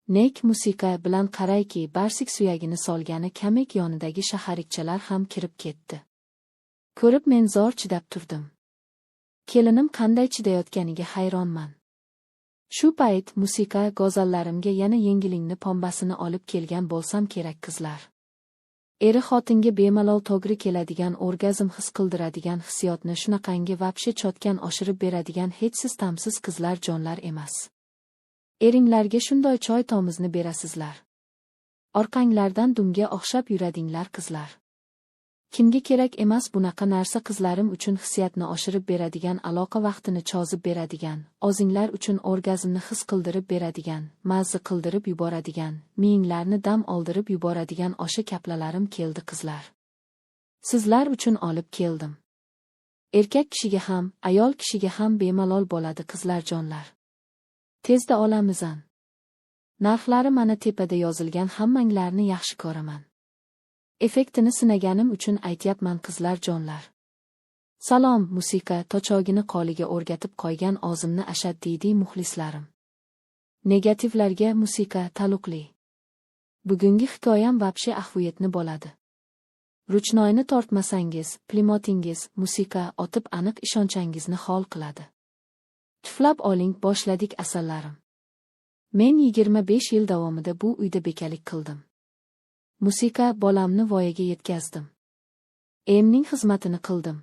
Nek musiqa bilan qarayki, barsik suyagini solgani kamek yonidagi shaharikchalar ham kirib ketdi. Ko'rib men zor chidab turdim. Kelinim qanday chidayotganiga hayronman. Shu payt musiqa go'zallarimga yana yengilingni pombasini olib kelgan bo'lsam kerak qizlar. Eri xotinga bemalol to'g'ri keladigan orgazm his qildiradigan hissiyotni shunaqangi vapshe chotgan oshirib beradigan hechsiz tamsiz qizlar jonlar emas. Eringlarga shunday choy tomizni berasizlar. Orqanglardan dumga o'xshab yuradinglar qizlar. Kimga kerak emas bunaqa narsa qizlarim uchun hissiyatni oshirib beradigan aloqa vaqtini chozib beradigan, o'zinglar uchun orgazmni his qildirib beradigan, mazza qildirib yuboradigan, miyinglarni dam oldirib yuboradigan o'sha kaplalarim keldi qizlar. Sizlar uchun olib keldim. Erkak kishiga ham, ayol kishiga ham bemalol bo'ladi qizlarjonlar. Tezda olamizan. Narxlari mana tepada yozilgan, hammanglarni yaxshi ko'raman. Effektini sinaganim uchun aytyapman qizlar jonlar. Salom, musiqa tochogini qoliga o'rgatib qo'ygan o'zimni ashaddiy muxlislarim. Negativlarga musiqa taalluqli. Bugungi hikoyam vapshe ahviyetni bo'ladi. Ruchnoyni tortmasangiz, plimotingiz musiqa otib aniq ishonchangizni hol qiladi. Tuflab oling, boshladik asallarim. Men 25 yil davomida bu uyda bekalik qildim. Musiqa bolamni voyaga yetkazdim. Emning xizmatini qildim.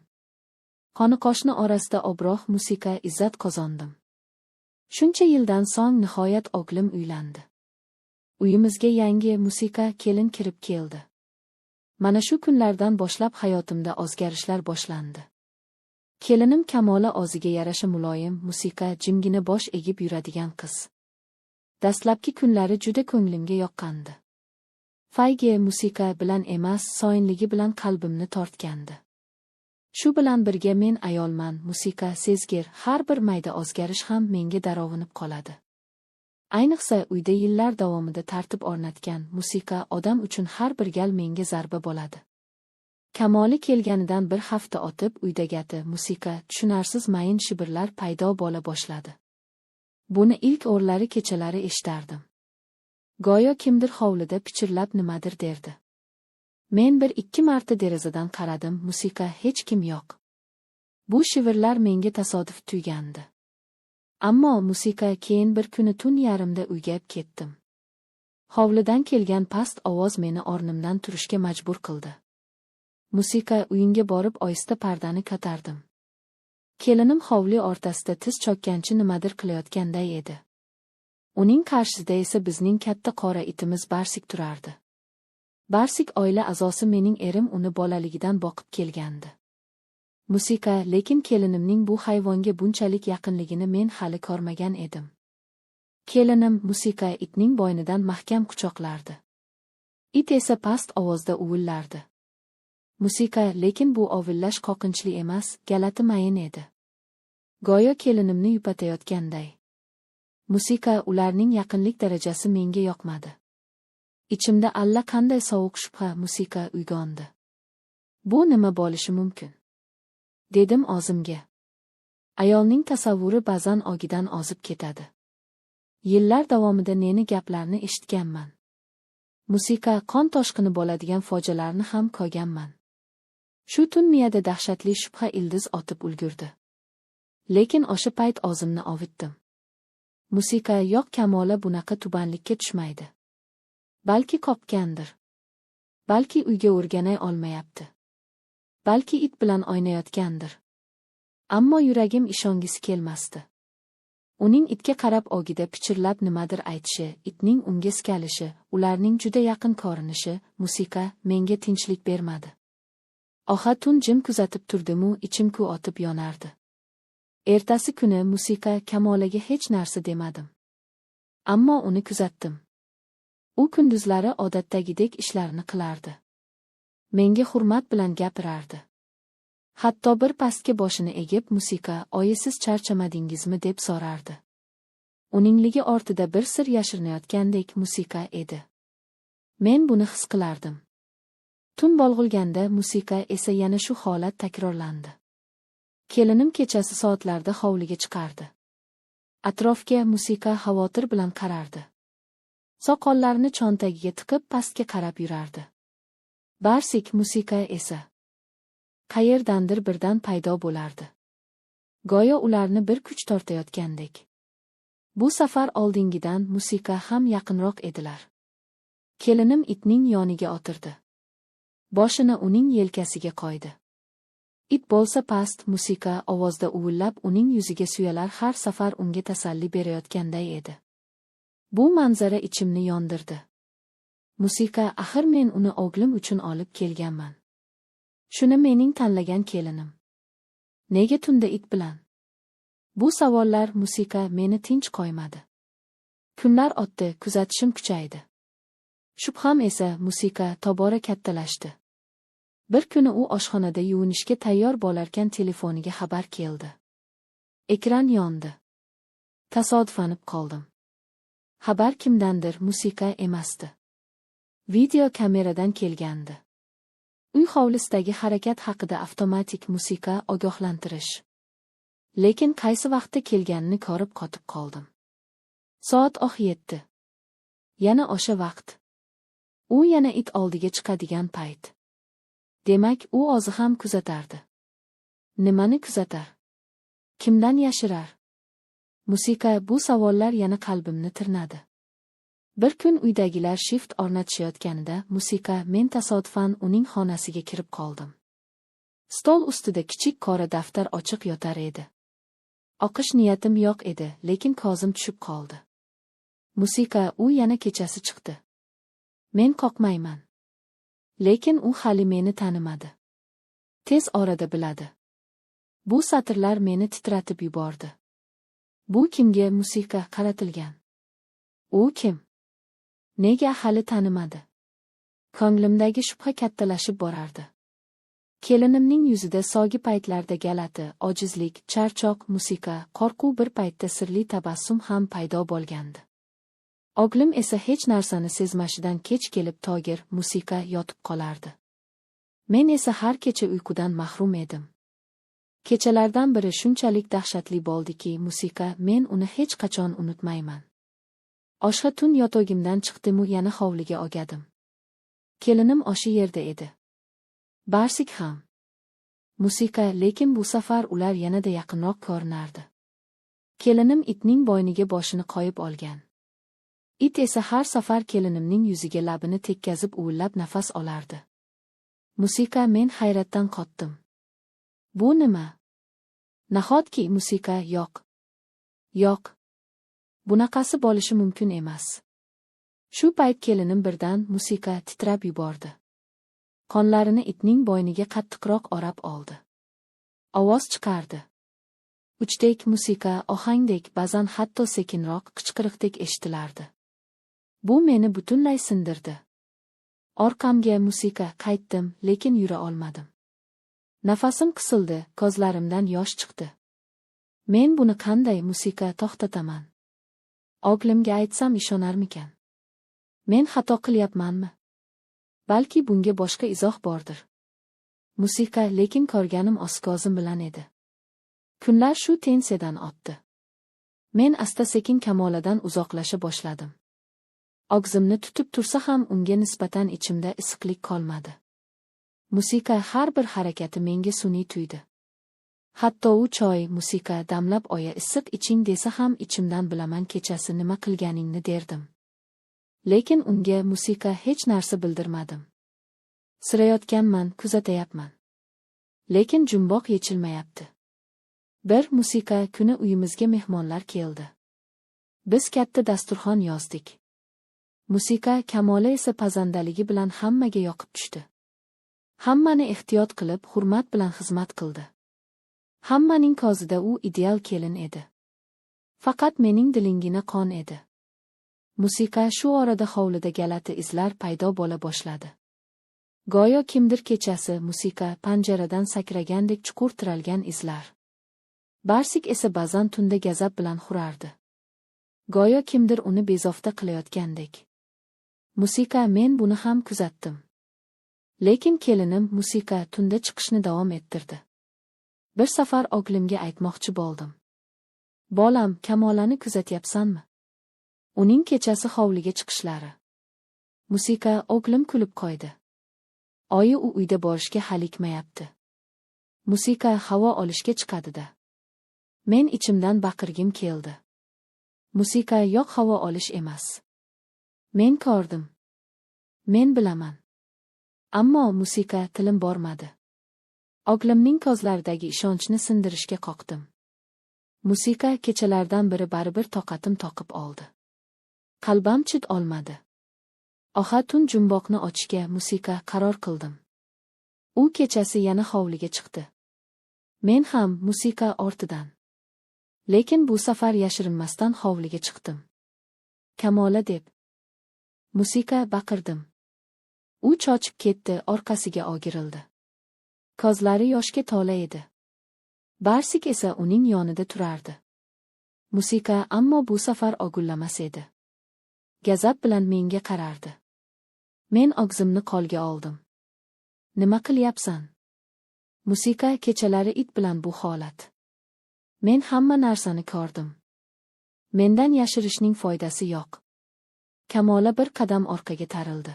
Qoni-qoshni orasida obroh musiqa izzat qozondim. Shuncha yildan so'ng nihoyat o'g'lim uylandi. Uyimizga yangi musiqa kelin kirib keldi. Mana shu kunlardan boshlab hayotimda o'zgarishlar boshlandi. Kelinim Kamola o'ziga yarasha muloyim, musiqa jimgina bosh egib yuradigan qiz. Dastlabki kunlari juda ko'nglimga yoqqandi. Fayge musiqa bilan emas, soyinligi bilan qalbimni tortgandi. Shu bilan birga men ayolman, musiqa sezgir, har bir mayda o'zgarish ham menga darovinib qoladi. Ayniqsa uyda yillar davomida tartib o'rnatgan musiqa odam uchun har bir gal menga zarba bo'ladi. Kamoli kelganidan bir hafta o'tib uydagati musiqa tushunarsiz mayin shibirlar paydo bo'la boshladi. Buni ilk o'rlari kechalari eshitardim. Go'yo kimdir hovlida pichirlab nimadir derdi. Men bir ikki marta derazadan qaradim, musiqa hech kim yo'q. Bu shivirlar menga tasodif tuygandi. Ammo musiqa keyin bir kuni tun yarimda uyga ketdim. Hovlidan kelgan past ovoz meni o'rnimdan turishga majbur qildi. Musiqa uyinga borib oyista pardani ko'tardim. Kelinim hovli o'rtasida tiz cho'kkancha nimadir qilayotganday edi. Uning qarshisida esa bizning katta qora itimiz Barsik turardi. Barsik oila a'zosi, mening erim uni bolaligidan boqib kelgandi. Musiqa, lekin kelinimning bu hayvonga bunchalik yaqinligini men hali ko'rmagan edim. Kelinim musiqa itning bo'ynidan mahkam quchoqlardi. It esa past ovozda uvillardi. Musiqa, lekin bu ovillash qo'rqinchli emas, g'alati mayin edi. Go'yo kelinimni yupatayotganday. Musiqa ularning yaqinlik darajasi menga yoqmadi. Ichimda alla qanday sovuq shubha musiqa uyg'ondi. Bu nima bo'lishi mumkin? Dedim o'zimga. Ayolning tasavvuri ba'zan ogidan ozib ketadi. Yillar davomida neni gaplarni eshitganman. Musiqa qon toshqini bo'ladigan fojialarni ham ko'rganman. Shu tun miyada dahshatli shubha ildiz otib ulgurdi. Lekin o'sha payt o'zimni ovitdim. Musiqa yo'q, Kamola bunaqa tubanlikka tushmaydi. Balki qopgandir. Balki uyga o'rganay olmayapti. Balki it bilan o'ynayotgandir. Ammo yuragim ishongisi kelmasdi. Uning itga qarab ogida pichirlab nimadir aytishi, itning unga skalishi, ularning juda yaqin ko'rinishi, musiqa menga tinchlik bermadi. Oha tun jim kuzatib turdimu, ichim-ku otib yonardi. Ertasi kuni musiqa Kamolaga hech narsa demadim. Ammo uni kuzatdim. U kunduzlari odatdagidek ishlarini qilardi. Menga hurmat bilan gapirardi. Hatto bir pastga boshini egib musiqa, "Oyi, siz charchamadingizmi?" deb so'rardi. Uningligi ortida bir sir yashirinayotgandek musiqa edi. Men buni his qilardim. Tun bo'lg'ilganda musiqa esa yana shu holat takrorlandi. Kelinim kechasi soatlarda hovliga chiqardi. Atrofga musiqa xavotir bilan qarardi. Soqollarini cho'ntagiga tiqib pastga qarab yurardi. Barsik musiqa esa qayerdandir birdan paydo bo'lardi. Go'yo ularni bir kuch tortayotgandek. Bu safar oldingidan musiqa ham yaqinroq edilar. Kelinim itning yoniga o'tirdi. Boshini uning yelkasiga qo'ydi. It bo'lsa past musiqa ovozda uvillab uning yuziga suyalar, har safar unga tasalli berayotganday edi. Bu manzara ichimni yondirdi. Musiqa, axir men uni o'g'lim uchun olib kelganman. Shuni mening tanlagan kelinim. Nega tunda it bilan? Bu savollar musiqa meni tinch qo'ymadi. Kunlar o'tdi, kuzatishim kuchaydi. Shubham esa musiqa tobora kattalashdi. Bir kuni u oshxonada yuvinishga tayyor bo'larkan telefoniga xabar keldi. Ekran yondi. Tasodiflanib qoldim. Xabar kimdandir, musiqa emasdi. Video kameradan kelgandi. Uy hovlisidagi harakat haqida avtomatik musiqa ogohlantirish. Lekin qaysi vaqtda kelganini ko'rib qotib qoldim. Soat 7. Yana o'sha vaqt. U yana it oldiga chiqadigan payt. Demak, u o'zi ham kuzatardi. Nimani kuzatar? Kimdan yashirar? Musiqa, bu savollar yana qalbimni tirnadi. Bir kun uydagilar shift o'rnatishayotganida musiqa men tasodifan uning xonasiga kirib qoldim. Stol ustida kichik qora daftar ochiq yotar edi. O'qish niyatim yo'q edi, lekin ko'zim tushib qoldi. Musiqa, u yana kechasi chiqdi. Men qoqmayman. Lekin u hali meni tanimadi. Tez orada biladi. Bu satrlar meni titratib yubordi. Bu kimga musiqa qaratilgan? U kim? Nega hali tanimadi? Ko'nglimdagi shubha kattalashib borardi. Kelinimning yuzida sogi paytlarda g'alati, ojizlik, charchoq, musiqa, qo'rquv, bir paytda sirli tabassum ham paydo bo'lgandi. O'g'lim esa hech narsani sezmashidan kech kelib togir, musiqa yotib qolardi. Men esa har kecha uyqudan mahrum edim. Kechalardan biri shunchalik dahshatli bo'ldiki, musiqa men uni hech qachon unutmayman. O'sha tun yotog'imdan chiqdimu yana hovliga ogadim. Kelinim o'sha yerda edi. Barsik ham. Musiqa, lekin bu safar ular yanada yaqinroq ko'rinardi. Kelinim itning bo'yniga boshini qo'yib olgan. It esa har safar kelinimning yuziga labini tekkazib uvillab nafas olardi. Musiqa men hayratdan qotdim. Bu nima? Nahotki musiqa yo'q. Yo'q. Bunaqasi bo'lishi mumkin emas. Shu payt kelinim birdan musiqa titrab yubordi. Qonlarini itning bo'yniga qattiqroq o'rab oldi. Ovoz chiqardi. Uchdek musiqa ohangdek, ba'zan hatto sekinroq qichqiriqdek eshitilardi. Bu meni butunlay sindirdi. Orqamga musiqa qaytdim, lekin yura olmadim. Nafasim qisildi, ko'zlarimdan yosh chiqdi. Men buni qanday musiqa to'xtataman? O'g'limga aytsam ishonarmikan? Men xato qilyapmanmi? Balki bunga boshqa izoh bordir. Musiqa, lekin ko'rganim o'z ko'zim bilan edi. Kunlar shu tensiyadan o'tdi. Men asta-sekin Kamoladan uzoqlasha boshladim. Og'zimni tutib tursa ham unga nisbatan ichimda issiqlik qolmadi. Musiqa har bir harakati menga sun'iy tuydi. Hatto u choy, musiqa damlab oya issiq iching desa ham ichimdan bilaman kechasi nima qilganingni derdim. Lekin unga musiqa hech narsa bildirmadim. Sirayotganman, kuzatayapman. Lekin jumboq yechilmayapti. Bir musiqa kuni uyimizga mehmonlar keldi. Biz katta dasturxon yozdik. Musiqa Kamola esa pazandaligi bilan hammaga yoqib tushdi. Hammani ehtiyot qilib, hurmat bilan xizmat qildi. Hammaning ko'zida u ideal kelin edi. Faqat mening dilingina qon edi. Musiqa shu orada hovlida g'alati izlar paydo bo'la boshladi. Go'yo kimdir kechasi musiqa panjaradan sakragandek chuqur tiralgan izlar. Barsik esa ba'zan tunda g'azab bilan hurardi. Go'yo kimdir uni bezovta qilayotgandek. Musiqa men buni ham kuzatdim. Lekin kelinim musiqa tunda chiqishni davom ettirdi. Bir safar o'g'limga aytmoqchi bo'ldim. Bolam, Kamolani kuzatyapsanmi? Uning kechasi hovliga chiqishlari. Musiqa o'g'lim kulib qo'ydi. Oyi u uyda borishga halikmayapti. Musiqa havo olishga chiqadi-da. Men ichimdan baqirgim keldi. Musiqa yo'q, havo olish emas. Men ko'rdim. Men bilaman. Ammo musiqa tilim bormadi. O'g'limning ko'zlaridagi ishonchni sindirishga qoqdim. Musiqa kechalardan biri baribir toqatim toqib oldi. Qalbam chid olmadi. Oxa tun jumboqni ochishga musiqa qaror qildim. U kechasi yana hovliga chiqdi. Men ham musiqa ortidan. Lekin bu safar yashirinmasdan hovliga chiqdim. Kamola deb. Musiqa baqirdim. U chochib ketdi, orqasiga o'girildi. Ko'zlari yoshga to'la edi. Barsik esa uning yonida turardi. Musiqa ammo bu safar ogullamas edi. Gazab bilan menga qarardi. Men og'zimni qo'lga oldim. Nima qilyapsan? Musiqa kechalari it bilan bu holat. Men hamma narsani ko'rdim. Mendan yashirishning foydasi yo'q. Kamola bir qadam orqaga tarildi.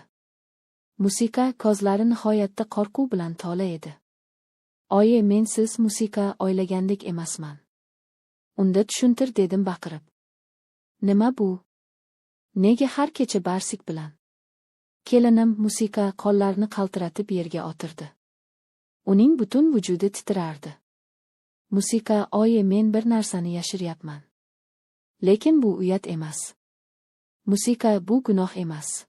Musiqa ko'zlari nihoyatda qo'rquv bilan to'la edi. Oyi, men siz musiqa o'ylagandek emasman. Unda tushuntir, dedim baqirib. Nima bu? Nega har kecha Barsik bilan? Kelinim musiqa qo'llarini qaltiratib yerga o'tirdi. Uning butun vujudi titrardi. Musiqa oyi, men bir narsani yashiryapman. Lekin bu uyat emas. Musiqa bu gunoh emas.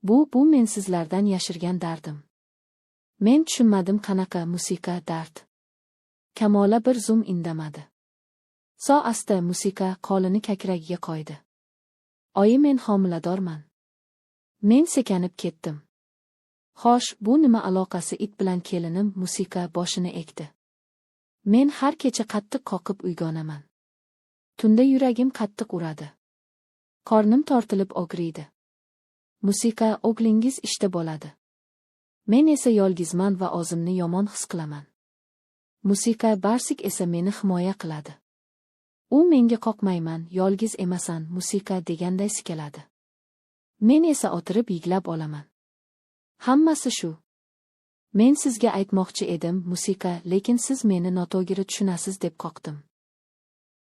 Bu men sizlardan yashirgan dardim. Men tushunmadim qanaqa musiqa dard. Kamola bir zum indamadi. So asta musiqa qo'lini kakragiga qo'ydi. Oyi, men homiladorman. Men sekanib ketdim. Xo'sh, bu nima aloqasi it bilan? Kelinim musiqa boshini egdi. Men har kecha qattiq qoqib uyg'onaman. Tunda yuragim qattiq uradi. Qornim tortilib og'riydi. Musiqa o'g'lingiz ishda bo'ladi. Men esa yolg'izman va o'zimni yomon his qilaman. Musiqa Barsik esa meni himoya qiladi. U menga qoqmayman, yolg'iz emasan, musiqa deganday sikaladi. Men esa o'tirib yiglab olaman. Hammasi shu. Men sizga aytmoqchi edim, musiqa, lekin siz meni noto'g'ri tushunasiz deb qoqdim.